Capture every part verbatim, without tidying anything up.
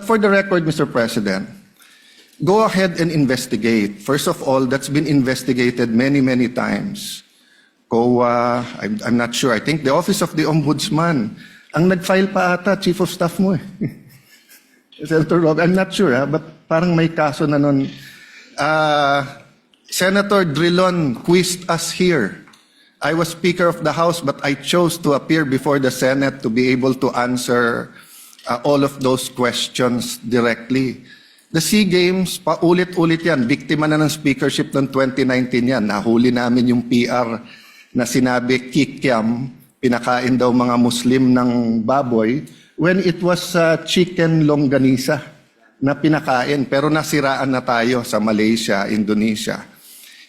for the record, Mister President, go ahead and investigate. First of all, that's been investigated many, many times. COA, I'm, I'm not sure. I think the Office of the Ombudsman. Ang nag-file pa ata, Chief of Staff mo eh. Senator Rob, I'm not sure, ha, but parang may kaso na nun. Uh, Senator Drilon quizzed us here. I was Speaker of the House, but I chose to appear before the Senate to be able to answer uh, all of those questions directly. The SEA Games, paulit-ulit yan. Biktima na ng speakership ng twenty nineteen yan. Nahuli namin yung P R na sinabi, kikiam, pinakain daw mga Muslim ng baboy, when it was uh, chicken longganisa na pinakain. Pero nasiraan na tayo sa Malaysia, Indonesia.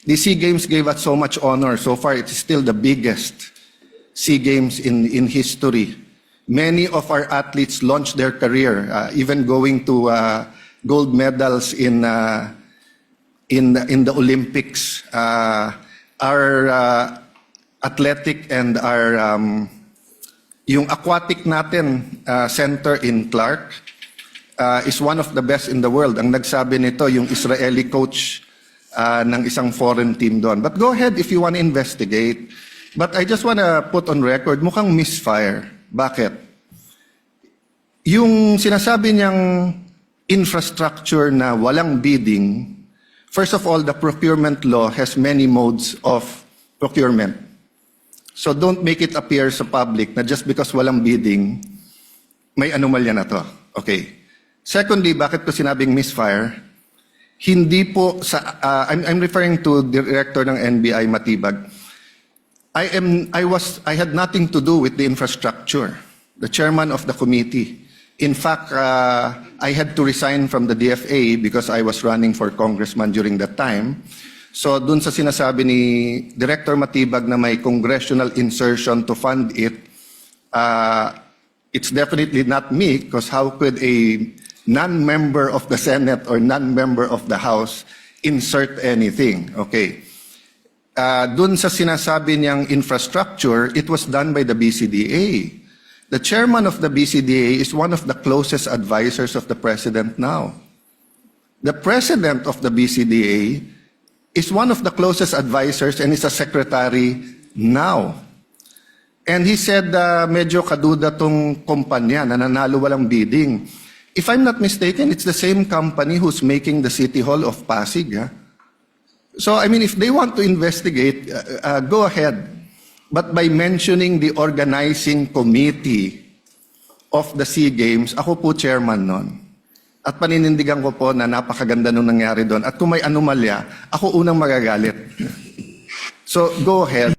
The SEA Games gave us so much honor. So far, it is still the biggest SEA Games in, in history. Many of our athletes launched their career, uh, even going to uh, gold medals in uh, in the, in the Olympics. Uh, our uh, athletic and our um, yung aquatic natin uh, center in Clark uh, is one of the best in the world. Ang nagsabi nito yung Israeli coach uh, ng isang foreign team doon. But go ahead if you want to investigate. But I just want to put on record, mukhang misfire. Bakit? Yung sinasabi niyang infrastructure na walang bidding, first of all, the procurement law has many modes of procurement. So don't make it appear sa public na just because walang bidding, may anomalya na to. Okay. Secondly, bakit ko sinabing misfire? Hindi po sa, uh, I'm, I'm referring to Director ng N B I Matibag. I am I was I had nothing to do with the infrastructure. The chairman of the committee. In fact, uh, I had to resign from the D F A because I was running for congressman during that time. So dun sa sinasabi ni Director Matibag na may congressional insertion to fund it, uh, it's definitely not me because how could a non-member of the Senate or non-member of the House insert anything? Okay. Uh, dun sa sinasabi niyang infrastructure, it was done by the B C D A. The chairman of the B C D A is one of the closest advisors of the president now. The president of the B C D A is one of the closest advisors and is a secretary now. And he said, uh, medyo kaduda tong kumpanya na nanalo walang bidding. If I'm not mistaken, it's the same company who's making the City Hall of Pasig. Ha? So, I mean, if they want to investigate, uh, uh, go ahead. But by mentioning the organizing committee of the SEA Games, ako po chairman nun. At paninindigan ko po na napakaganda nung nangyari doon. At kung may anomalya, ako unang magagalit. So, go ahead.